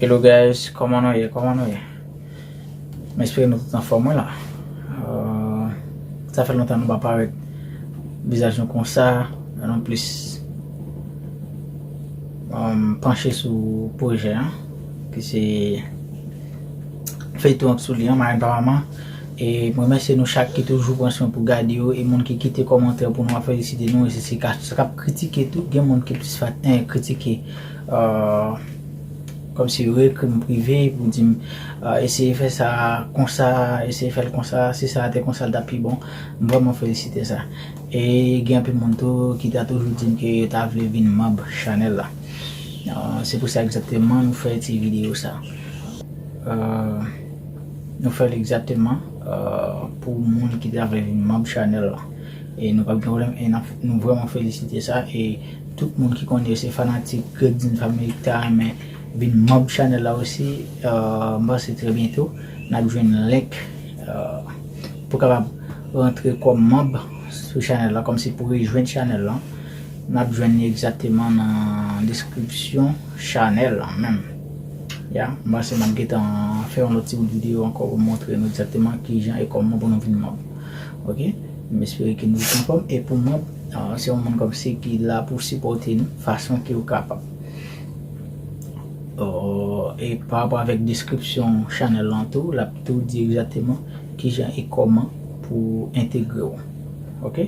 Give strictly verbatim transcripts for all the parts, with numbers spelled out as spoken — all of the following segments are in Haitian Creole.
Hello guys, kòman nou ye? Kòman nou ye? M espere nou tout anfòm, wi la. Euh, sa fè lontan nou pa parèt vizaj nou konsa, nou plis, euh, panche sou pwojè an, ki se feyton an sou li an, Marenn pa manman. E mwen remèsye nou chak ki toujou pran swen pou gade yo, e moun ki kite kòmantè pou nou, ap felisite nou, e se, se ka, sa k ap kritike tou, gen moun ki plis fat, eh, kritike, euh, kòmsi yo ekri m prive pou di m, euh, eseye fè sa konsa, eseye fè l konsa, si sa te konsa, l t ap pi bon. M vrèman felisite sa. E gen anpil moun tou ki ta toujou di m ke yo ta vle vin manb chanèl la. Euh, se pou sa egzakteman nou fè ti videyo sa. Euh, nou fè l egzakteman, euh, pou moun ki ta vle vin manb chanèl la. E nou p ap gen pwoblèm, e n ap, nou vrèman felisite sa. E tout moun ki konnen yo se fanatik Great Zin Family ki ta renmen vin manb chanèl la osi, euh, m panse trè byento n ap jwenn link, euh, pou kapab rantre kòm manb sou chanèl la, kòmsi pou rejwenn chanèl la. N ap jwenn li egzakteman nan deskripsyon chanèl la menm. Ya, m panse m ap gentan fè yon lòt ti bout videyo ankò pou montre nou egzakteman kijan e kòman pou nou vin manb. Ok? M espere ke nou tout anfòm. E pou manb, ah, se yon moun kòmsi ki la pou sipòte nou fason ke ou kapab. Oh, e pa rapò avèk deskripsyon chanèl lan tou, l ap tou di egzakteman kijan e kòman pou entegre w. Ok?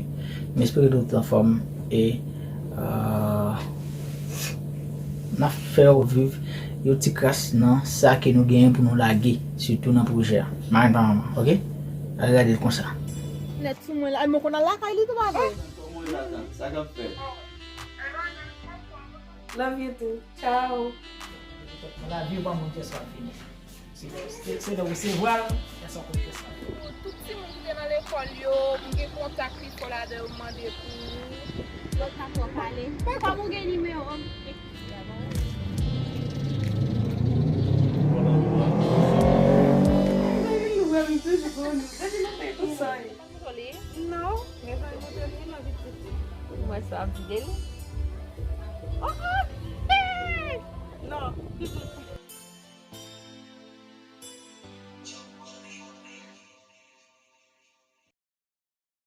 M espere nou tout anfòm e, euh, n ap fè w viv yon ti kras nan sa ke nou genyen pou nou lage, sitou nan pwojè a. Marenn pa manman, ok? Al gade l konsa. Nèt sou mwen la. Ay, mwen konn al lakay li tou, pa vre? Sa k ap fèt? Love you too. Ciao. Lavi ou pa moun kè sa fini. Se, se, se lè ou resevwa l, lè sa w konn kè sa. Pou tout timoun ki te nan lekòl yo, m gen kontak li fò ladan yo, m mande pou ou. Yo pa twò pale. Kòm ou gen nimewo m, m ekri li a ba ou. Depi nou wè m toujou konn ou. Depi nou fè konsa. Ou montre li? Non. Mezanmi, montre li, m anvi di. Ou wè sa ap vide li?